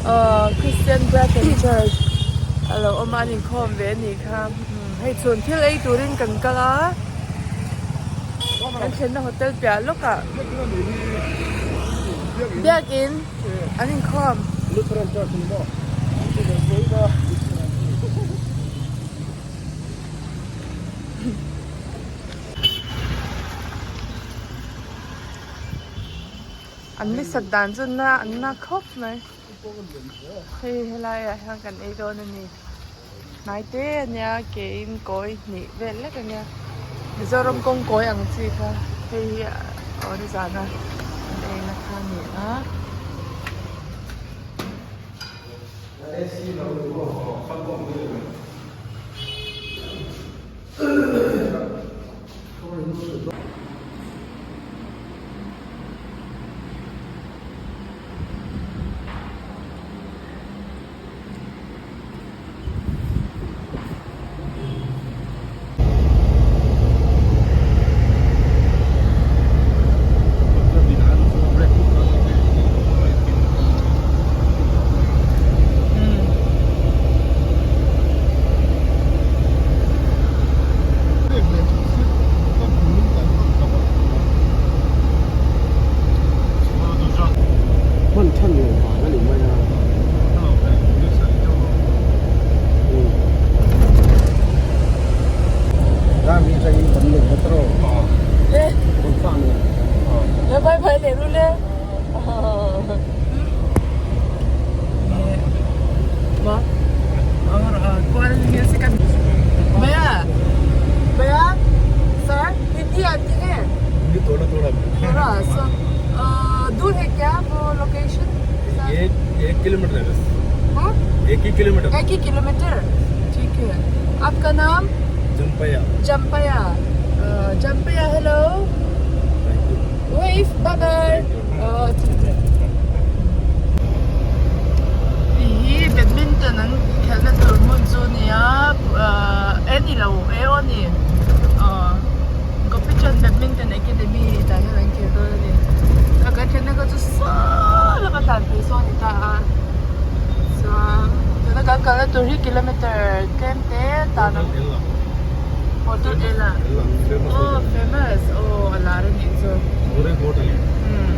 Aw Christian Brethren Church a lo awm a an inkhawm ve a nih kha hei chhun thil ei turin kan kal a kan thlenna hotel piah lawkah biakin an inkhawm. An ni sat dan chu na an na khawp mai hei helai ah hian kan ei dawn a ni hnai te a nia ke in kawi hnih vel lek a nia Mizoram kawng kawi ang chi kha hei hi aw nizan a an ei na kha a ni a. Hman than lo vang a ni mai a. भैया sir Hindi आती है थोड़ा थोड़ा थोड़ा सो दूर है क्या वो लोकेशन एक एक किलोमीटर है बस हाँ एक ही किलोमीटर एक ही किलोमीटर ठीक है आपका नाम जम्पैया जम्पया जम्पया hello wave bye bye Hei hi badminton an khelhna tur hmun chu a ni a ahh e ni lo e aw a ni ahh Gopichand badminton academy tah hian an khel dawn a ni a kan thlenna kha chu saw lama tlan phei sawn a ni ta a chuan tuna kan kalna tur hi kilometer tlem te tan a hotel ella aw famous aw a lar a nih chu umm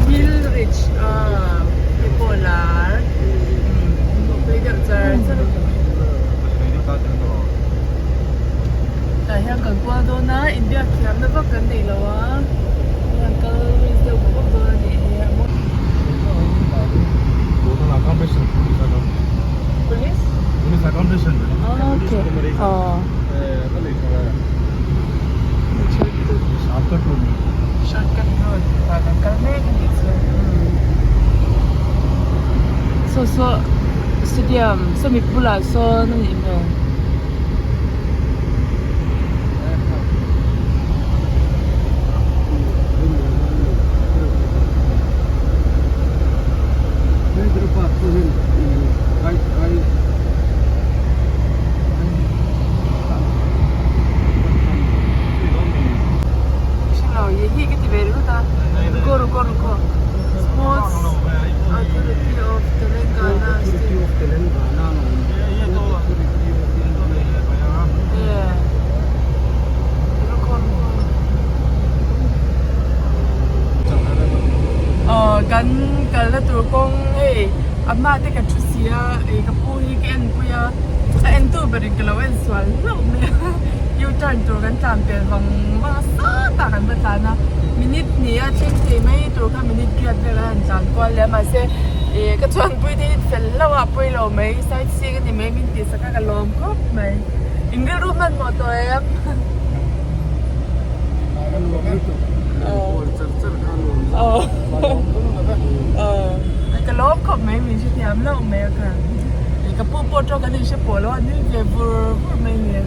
hill ridge ah hei pawh a lar umm phei deuh char char tah hian kan kual dawn a inbiak thiamna vak kan nei lo a hian kal risk deuh bawk bawk dawn a nih hi a Police okay aw shortcut road ah kan kal mek a nih chu saw saw stadium sawmi bulah sawn a nih hmel. Sports Authority of Telangana Aw kan kalna tur kawng hei a hma te ka thu si a ih ka pu hi ka en pui a a en tu berin ka lo en sual hlauh mai a u turn tur kan tlan pel vang vang a sawtah kan va tlan a minute hnih a thleng thei mai tur kha minute riat vel a han tlan kual leh a mahse ih ka chuanpui te hi fel hlauh a a pawi lo mai side seeing a ni mai min tih sak a ka lawm khawp mai in rilru hmanhmawh tawh em. Ka lawm khawp mai min hrethiam loh mai a kha ka pu pawh tawk an inhre pawh lo a nui ve vur vur mai a ni.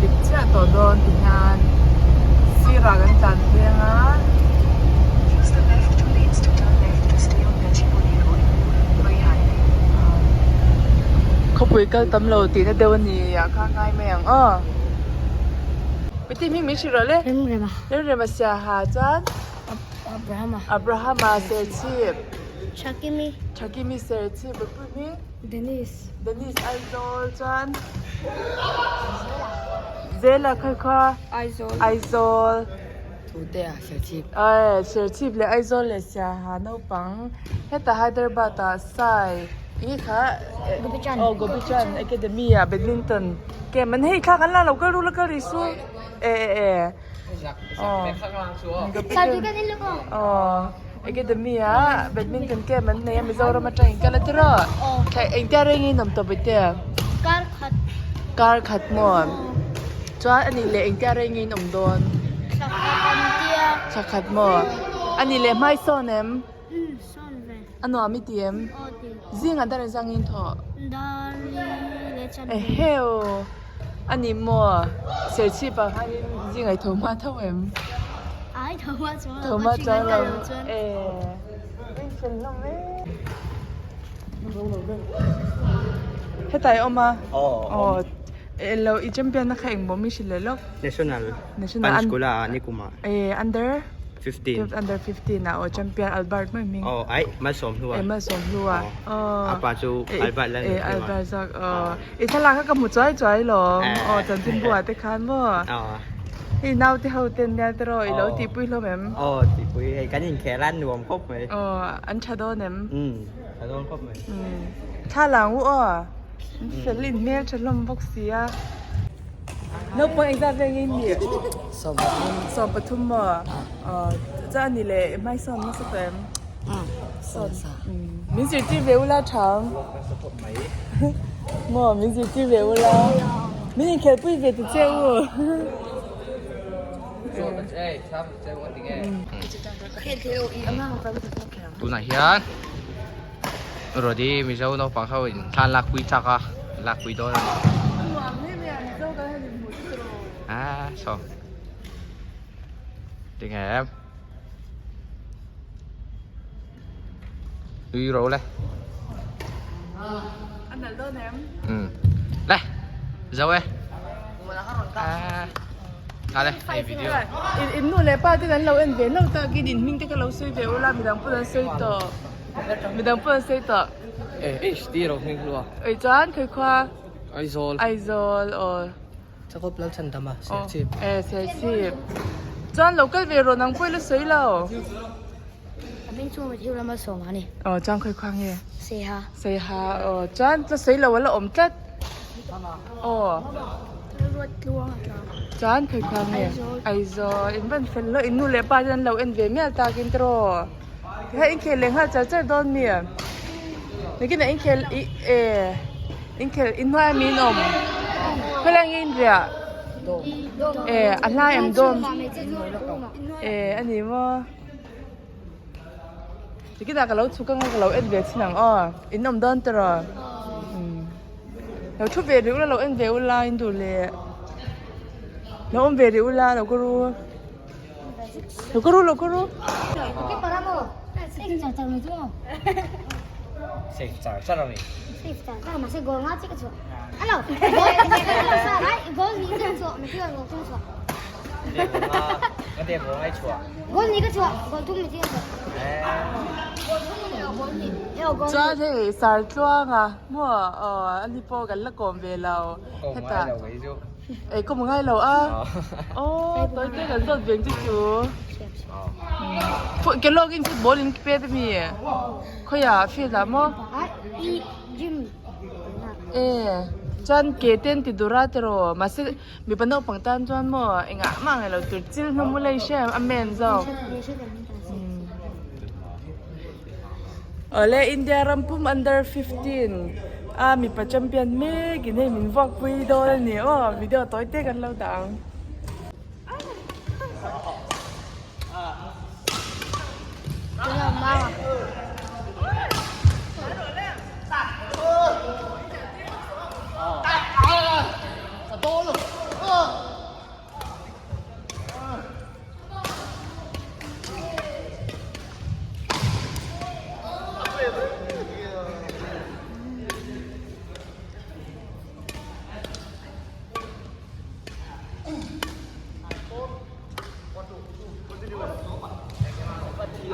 Dik chiah tawh dawn ti hian. Mipui kal tam lo tihna deuh a ni ah kha ngai mai ang aw. Piti hming min hrilh rawh le. Remrema. Remrema Siaha chuan. Abrahama. Abrahama Serchhip. Thakimi. Thakimi Serchhip Pui hming. Dennis. Dennis Aizawl chuan. Zela. Zela khawikhua. Aizawl. Aizawl. Thute a Serchhip. Ae Serchhip leh Aizawl leh Siaha naupang heta Hyderabad ah Sai enge kha Gopichand aw Gopichand Academy ah badminton game an hei thlak an la lo kal ru la kal rih su e e e aw aw Academy ah badminton game an nei a Mizoram atangin kal a tiraw engtia reng in awm tawh bete kar khat kar khat maw. Chuan a nih leh engtia rei nge in awm dawn? Thla khat an tia. Thla khat maw? A nih leh hmai sawn em? Umm sawn ve. A nuam i ti em? Aw ti. Zingah dar engzah nge in thawh? Dar li leh chan ve. Eheu! A nih maw? Serchhip ah khan in zingah i tho hma tho em? Ai tho hma chuang lo. Tho hma chuang lo. E. In fel hlawm e. Hetah i awm a? Aw. Elo i champion na kha engmaw mi hrilh leh lawk? National National Panchkula ah nikum ah. Eh under 15. Under 15 ah aw champion Albert mai hming. Aw ai Malsawm hlua. Eh Malsawm hlua. Aw. Apa chu Albert lan. Eh Albert zawk aw. I thlalak kha ka hmu chuai chuai lawm. Aw chanchinbu ah te khan maw. Aw. Hei naute ho ten nia te rawh i lo tihpui hlawm em? Aw tihpui hei kan inkhel a nuam khawp mai. Aw an tha dawn em? Umm tha dawn khawp mai. Umm thla lang u aw. An fel in hmel tha hlawm bawk si a. Naupang engzat vel nge in nih? Sawmpathum. Sawmpathum maw? Aw chuan a ni leh hmaisawn nasa tawh em? Sawn nasa. Min zirtir ve ula tha ang. Maw min zirtir ve ula. Min inkhelhpui ve ta che u. Tunah hian Rody Mizo naupang ho in thla an lakpui chak a, an lakpui dawn a ni. Ah saw tinge em Ui ro le Um le zo e Ah a le hei video In nu leh pa ten an lo en ve hlauh tak in in hming te kha lo sawi ve ula midang pawh an sawi tawh midang pawh an sawi tawh Eh HD ro hming hlua Oi chuan khawikhua Aizawl Aizawl aw Chakawp Lalchhandama Serchhip. Eh Serchhip. Chuan lo kal ve rawh nang pawh i la sawi lo. A hming chhung mit hiu lama sawm a ni. Aw chuan khawi khuang nge? Seiha. Seiha aw chuan la sawi lo a la awm tlat. Aw. Ruat tluang a tla. Chuan khawi khuang nge? Aizawl. Aizawl. In van fel lo in nu leh pa ten an lo en ve mial takin tiraw. Tikhan inkhel leh nghal char char dawn mi? Nikinah inkhel i eh inkhel inhnuai ami in awm? Khawilai nge in riah? Eh a hlai em dawm? Eh a ni maw? Nikinah ka lo chhuk anga ka lo en ve chin ang aw. In awm dawn tiraw? Umm lo thu ve rih ula lo en ve ula in duh leh lo awm ve rih ula lo ka ru. Lo ka ru lo ka ru. Save char char ami. Chuan hei Sartluanga maw aw ani pawh kan la kawm ve lo hetah. Ei kawm ngai lo a aw tawi te kan zawt veng chu chu ke lawk in football in pet ami khawiah field ah maw e chuan ke te an ti dur a tiraw mahse mipa naupang tan chuan maw engah mah ngailo tur chil hlawm ula i hria em a men zawk. Awle India ram pum under 15 a mipa champion mek in hei min vuak pui dawn a ni aw video tawi te kan lo dah ang.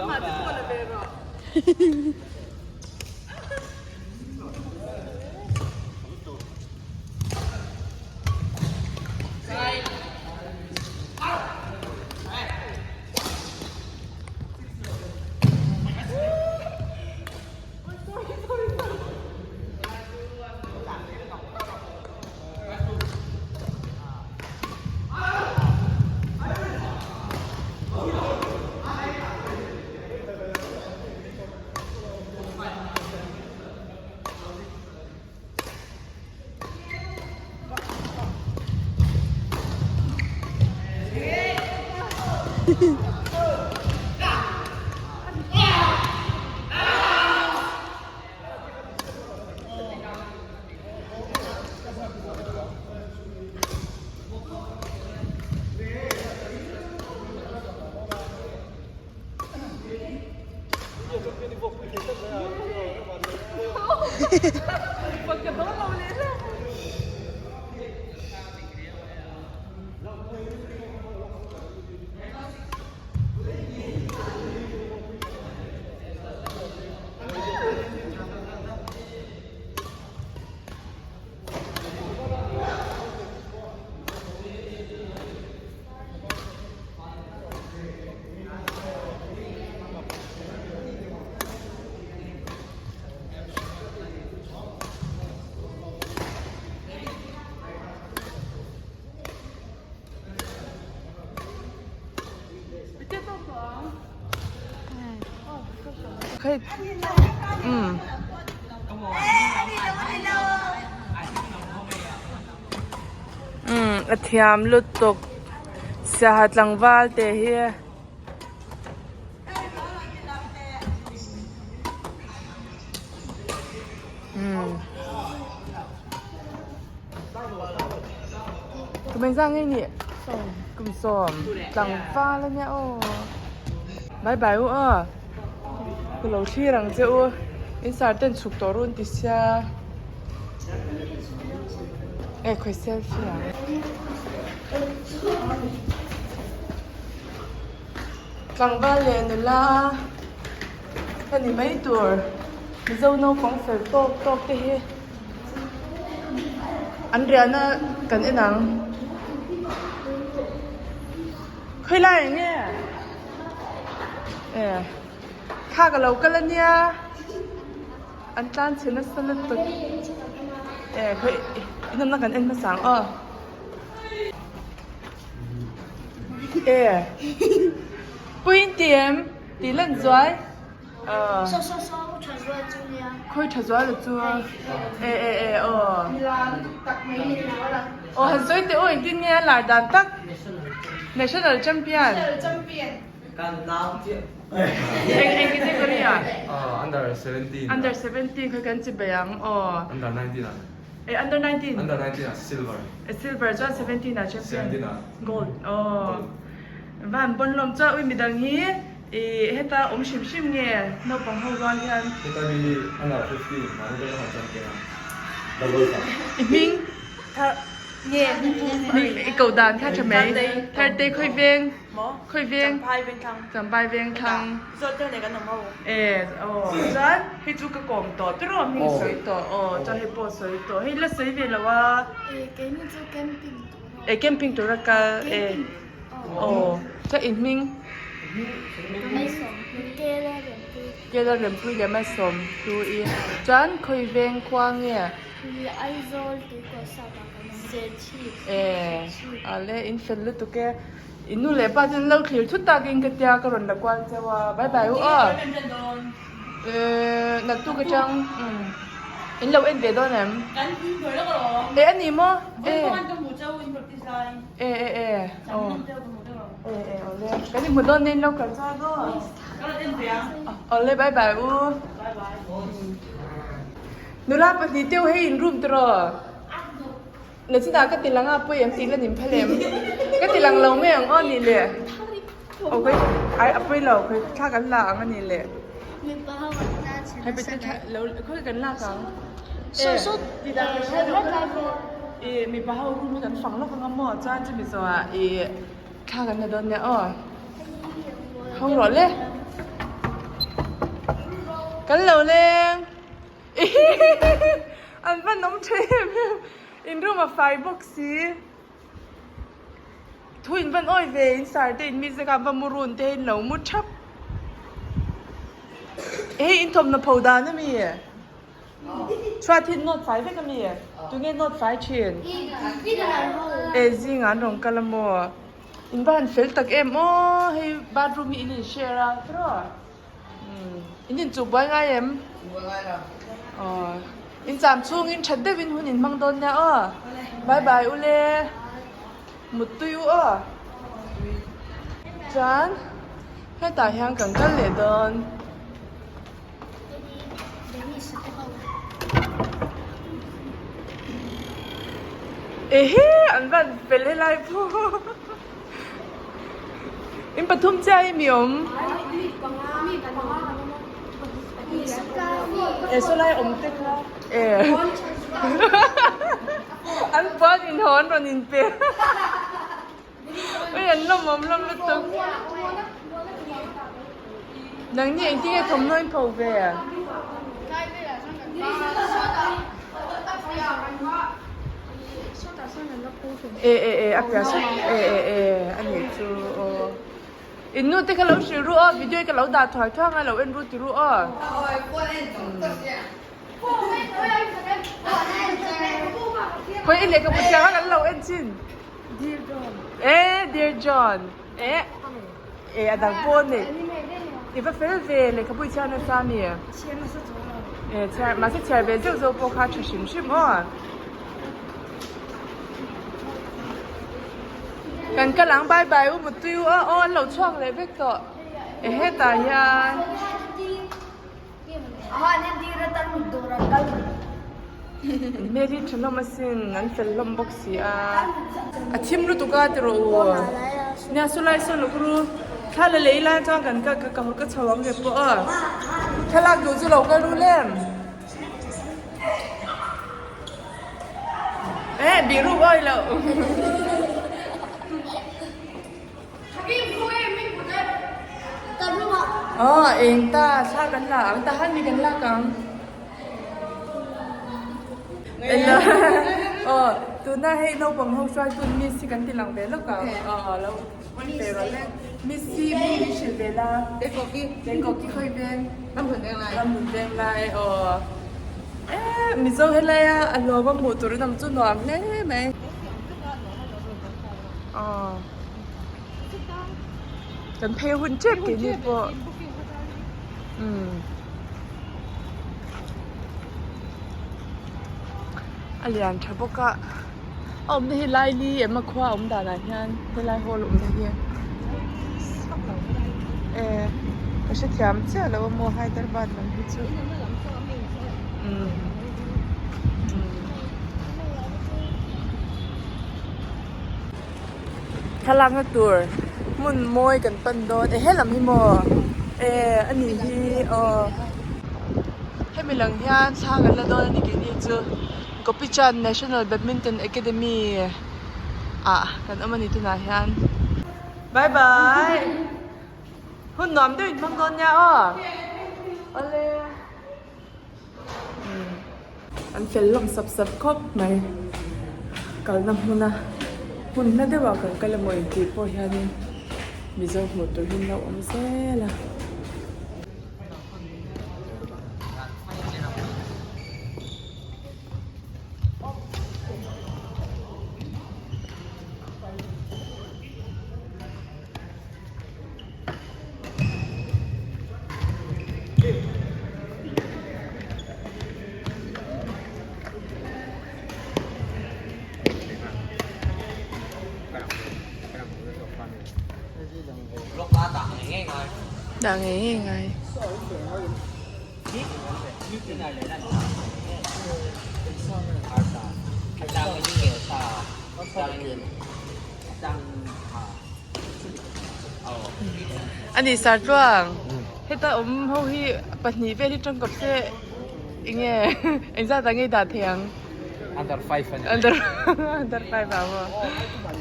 Amah te pawh la ve rawh. 可以，嗯。 A thiam lutuk siaha tlangval te hi. Kum engzah nge nih? Kum sawm. Tlangval ania aw. Bye bye u aw. Ka lo thlir ang che u. In sar ten chhuk tawh run ti sia. E khawi selfie ang. Tlangval leh nula ka ni mai tur Mizo naupang fel tawk tawk te hi an riahna kan en ang. Khawi lai eng nge? E thla ka lo kal ania an tlan chhe nasa lutuk e khawi inawmna kan en hmasa ang aw. E Puinti em tih lan zuai Khawi tha zual a chu e e e aw aw han sawi teh u engtin nge a lar dan tak National champion Eng eng category ah Under 17 Under 17 kha kan chi bei ang aw Under 19 ah Eh under 19. Under 19 ah silver. Eh silver chuan 17 ah champion. 17 ah. Gold. Oh. Van bon lawm chuan ui midang hi i heta awm hrim hrim nge naupang ho rual hian. Heta mi hi under 15 mahni dawn a han champion a. Double ah. I hming thar nge i ko dan kha tha mai. Tharte khawi veng. Khawi veng. Champhai vengthlang. Champhai vengthlang. Zawt deuh nei kan awm ho. E aw chuan hei chu ka kawm tawh tiraw hming sawi tawh aw chuan hei pawh sawi tawh hei la sawi ve lo a. E keini chu camping tur a. E camping tur a kal e aw chuan i hming. Malsawm Kela Rempui. Kela Rempui leh Malsawm tu i chuan khawi veng khua nge. Ni Aizawl tuikawh sap ah kan awm. Serchhip. E ale in fel lutuk e. I nu leh pa chuan lo thlir thut takin ka tia ka rawn la kual cheu a bye bye u aw eh naktuk atang in lo en ve dawn em eh a ni maw eh eh eh eh aw eh eh awle kan inhmu dawn nen lo kal chuan aw awle bye bye u nula pahnih deuh hei in room tiraw. Na chutah ka ti lang a pawi em tih la nin phal em? Ka ti lang lo mai ang aw nih le. Aw khawi ai a pawi lo khawi thla kan la ang a nih le. Hei pe thla lo khawi kan lak ang. E ti dan ka hria lo i mipa ho room hi kan fang lawk ang a maw chuan chumi zawhah i thla kan la dawn nia aw. Ho rawh le. Kan lo leng an va nawm tha em em in room a fai bawk si thu in van awi ve in sar te in mi zek a va mu run te in lo mu thap hei in thawmhnaw pho dan ami chhuat hi nawt fai vek ami tunge nawt fai thin e zingah an rawn kal a maw in va han fel tak em aw hei bathroom hi in in share a tiraw. In in chuh buai ngai em? Buai ngai lo. Aw. In cham chhung in that deuh in hun in hmang dawn nia aw. Bye bye ule. Muttui u aw. Chuan hetah hian kan kal leh dawn. Ehe an van fel helai pawh. In pathum chiah hi mi awm. E saw lai awm te kha. E an puan in haw an rawn in pe. Ui an lawm awm lawm lutuk. Nangni engtin nge thawmhnaw in pho ve? E e e a piah sawt e e e a nih chu aw in nu te kha lo hrilh ru aw video hi ka lo dah thuai thuai ang a lo en ru ti ru aw. Khawi i lehkhabu chhiar kha kan lo en chin e dear John e e a dang pawh a ni i va fel ve lehkhabu i chhiar nasa a mi e chhiar mahse chhiar ve zeuh zeuh pawh kha a tha hrim hrim aw. Kan kal ang bye bye u mutui u a aw an lo chhuak leh vek tawh e hetah hian. Hmel hi tha hlawm asin an fel hlawm bawk si a a thim lutuk a ti rawh u nia saw lai saw luk ru thla la lei lai chuan kan ka ka ka chho ang ve pawh a thlalak duh chu lo kal ru lem eh bihruk awi loh. Aw eng ta thla kan la ang ta han mi kan lak ang eng aw tuna hei naupang ho hruai tun miss hi kan ti lang ve lawk ang aw lo pe rawh le miss hi mi hi hrilh ve la Bangkok hi khawi veng Ramhmun veng lai aw e Mizo helaia a hlawm a hmuh tur in awm chu nuam hle mai. Aw kan phei hun tep tih ni pawh umm a lian tha bawk a a awmna hi laili em a khua a awm danah hian helai hall awmna hi e ka hrethiam chiah lo a maw Hyderabad lam hi chu umm. Thlalakna tur hmun mawi kan pan dawn e helam hi maw e a nih hi aw hemi lang hian thla kan la dawn a ni keini chu Gopichand National Badminton Academy ah kan awm a ni tunah hian bye bye hun nuam deuh in hmang dawn nia aw awle. An fel hlawm sap sap khawp mai kalna hmuna hmun hla deuhah kan kal emaw intih pawh hianin mizo hmuh tur hi an lo awm zel a. Dah ngei ngei ngai. A ni sar tluang heta awm ho hi pahnih vel hi tangkawp se enge engzat ah nge i dah thei ang under 5 a ni under under 5 ah maw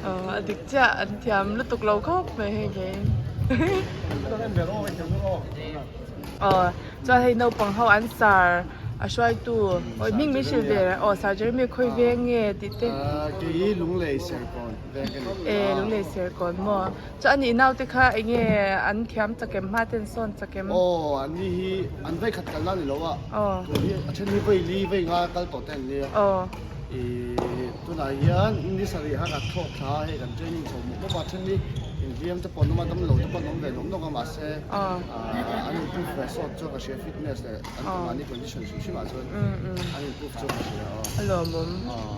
aw a dik chiah an thiam lutuk lo khawp mai hei ve in. Aw chuan hei naupang ho an sar a hruaitu aw hming min hrilh ve aw sir Jeremy khawi veng nge tih te. Kei Lunglei Serkawn veng ka ni. E Lunglei Serkawn maw chuan ani naute kha eng nge an thiam chakem hma ten sawn chakem. Aw an ni hi an vei khat kalna a ni lo a tun hi a then hi vei li vei nga kal tawh te an nia. Ih tunah hian ni sarih kha kan thlawk thla a hei kan training chho mawp mawp a then hi inhliam te pawh an awm a damlo te pawh an awm ve nawk nawk a mahse ah an improve ve sawt chuan ka hria fitness leh an mahni condition hrim hrim ah chuan an improve chuan ka hria aw. A lawmawm.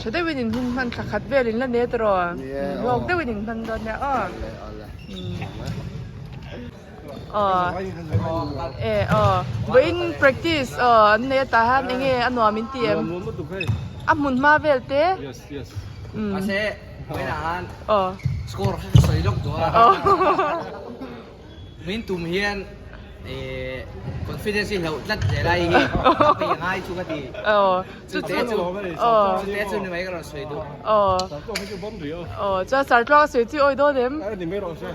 Tha deuhin in hun hman thla khat vel in la nei tawh rawh. Hlawk deuhin in hman dawn nia aw. Awle awle. Aw e aw vawiin practice aw an nei a tah hian eng nge a nuam in ti em a hmun hma vel te mahse vawiinah khan aw score kha ka sawi lawk duh a min tum hian eh confidence hi hlauh tlat zel a hei hi a peih ngai chu ka ti aw chu te chu chu te chu ni mai ka rawn sawi duh aw aw chuan sartluang a sawi chi awi dawn em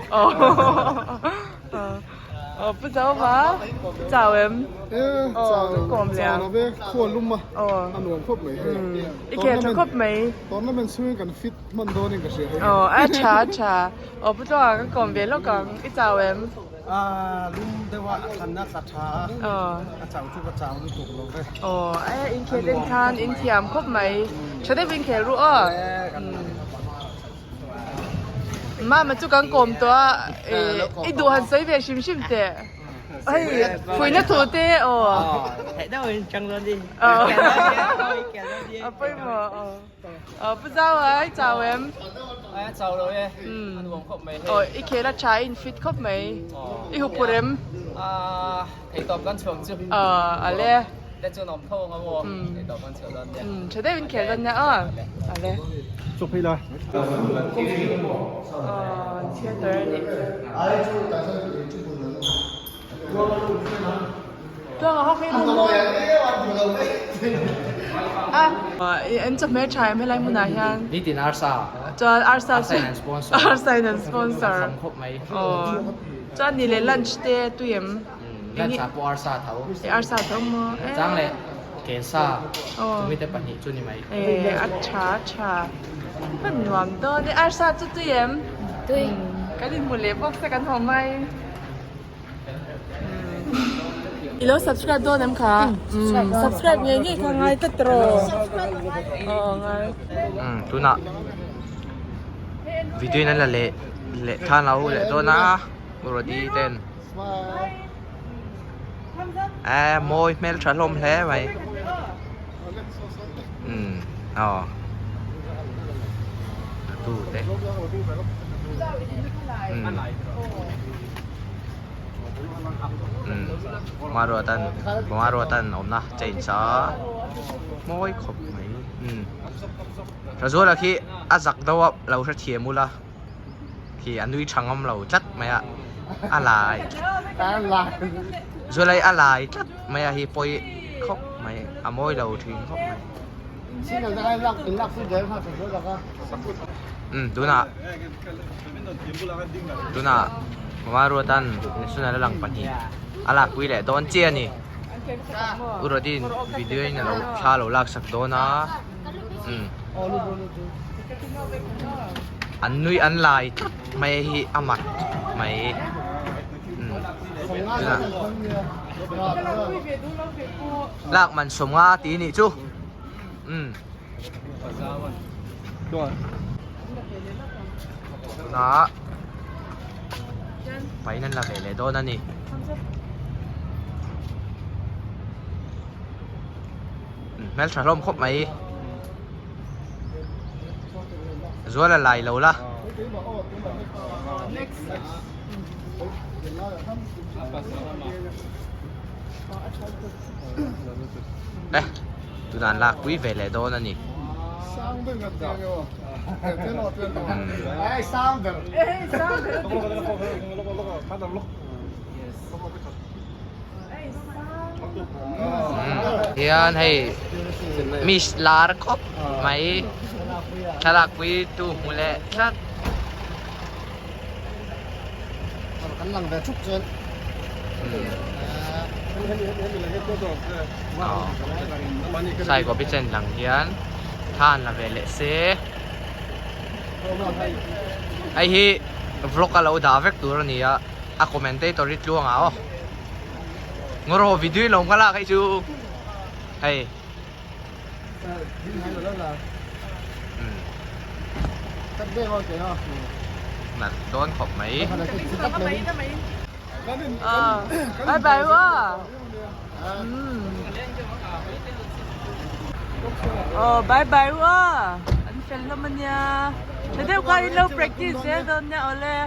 aw aw pu zauva chau em aw ka kawm leh a khual lum a a nuam khawp mai hei i khel tha khawp mai tournament chhungin kan fit hman dawnin ka hria hei aw a tha a tha aw pu tluanga ka kawm ve lawk ang i chau em A lum deuh a, a thlan a tla tha a, a chau chu ka chau lutuk lo ve. Aw, a inkhel en khan in thiam khawp mai. Tha deuh in khel ru aw. Mama chu kan kawm tawh a, i duh han sawi ve hrim hrim teh. Hei, fuihna thu te aw. Theih deuh in chang dawn đi. A pawimawh aw. Aw pu zau ai chau em? Ai a chau lo e, a nuam khawp mai hei. Aw i khel a tha i infit khawp mai, i huphur em? Aaa theihtawp kan chhuak chu. Aw a le. Te chu nuam tho ang aw, theihtawp kan chhuak dawn nia. Tha deuh in khel dawn nia aw, a le. Chaw phei la. Aw theater a nih chu. An chawhmeh tha em helai hmunah hian Nitin arsa chuan arsa arsa in an sponsor arsa in an sponsor kham khawp mai aw chuan ni leh lunch te tui em lunch ah pawh arsa tho e arsa tho maw chang leh kelsa chumi te pahnih chu ni mai e a tha a tha hman nuam dawn e arsa chu tui em tui kan inhmu leh bawk se kan haw mai. I lo subscribe dawn em kha? Subscribe ngei ngei kha ngai tlat rawh. Aw ngai. Tunah video in an la leh leh than lo leh dawn a Rody ten e mawi hmel tha hlawm hle mai umm aw tu te umm. Hmaruatan hmaruatan awmna change a mawi khawp mai umm Thazuala khi a zak deuh a lo hrethiam ula khi a nui tha ngam lo tlat mai a a lai Zuala hi a lai tlat mai a hi pawi khawp mai a mawi lo thin khawp mai umm tunah. Tunah Hmaruatan National a lang pahnih a lakpui leh dawn chiah a ni. U Rodin video in alo thla alo laksak dawn a umm an nui an lai tlat mai hi a mak mai umm tunah lak man sawmnga tih a nih chu umm. Tunah pain an la ve leh dawn a ni. Hmeltha hlawm khawp mai. Zual a lai lo la. Eh, tunah an lakpui ve leh dawn a ni. Hian hei miss lar khawp mai thlalakpui tu hmu leh tlat. Kan lang ve thup chuan. Aw Sai Gopichand lang hian thla an la ve leh se hei hi vlog a lo dah vek tur a ni a a commentator hi tluang ah aw ngawrawh video in lo nghal a hei chu hei. Nat dawn khawp mai. Bye bye wa. Oh bye bye wa. An fel hlawm ania. Tha deuh khan in lo practice zel dawn nia awle.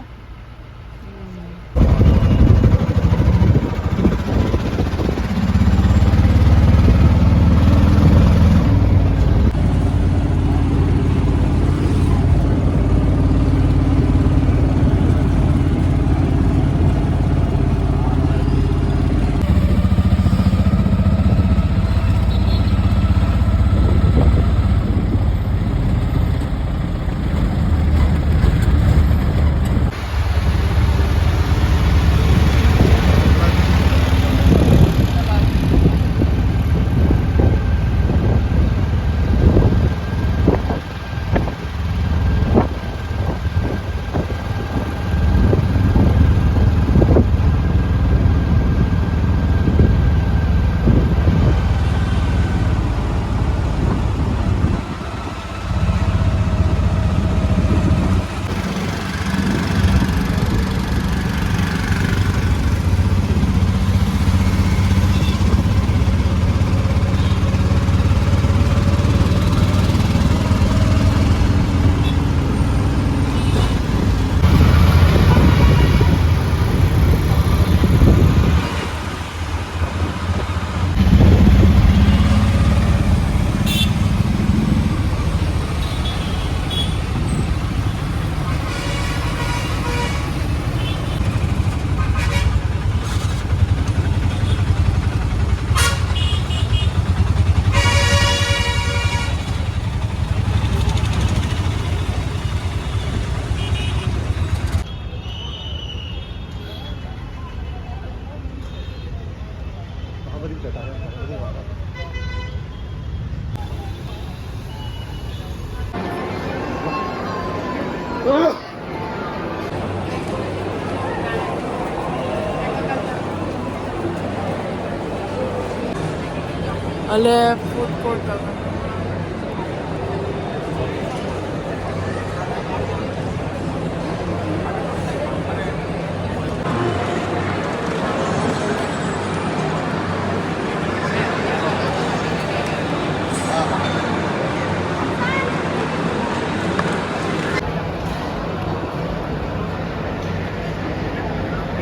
Ale food court ah kan awm a.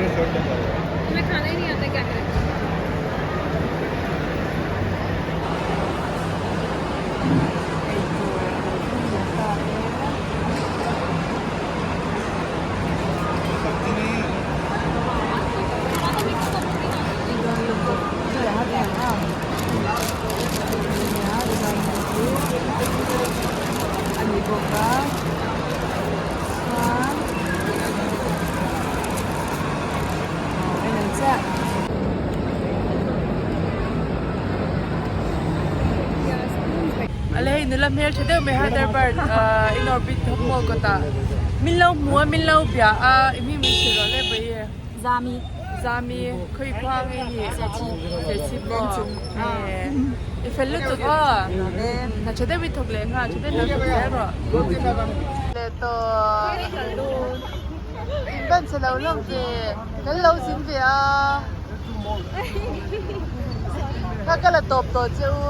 Eitur a lo thleng leh ta e. A ni bawk a chuan aw en ang chiah. Ale hei nula hmel tha deuh mai Hyderabad ahh Inorbit thawk maw kawtah min lo hmu a min lo bia a i hming min hrilh rawh le bawihi. Zami. Zami khawi khua nge hi? Serchhip. Serchhip maw? I fel lutuk aw. Hna tha deuh i thawk leh nghal tha deuh lo thawk zel rawh. Leh tawh. In ban chhe lo hlawm ve. Kan lo zin ve a. Kha ka la tawp tawh che u.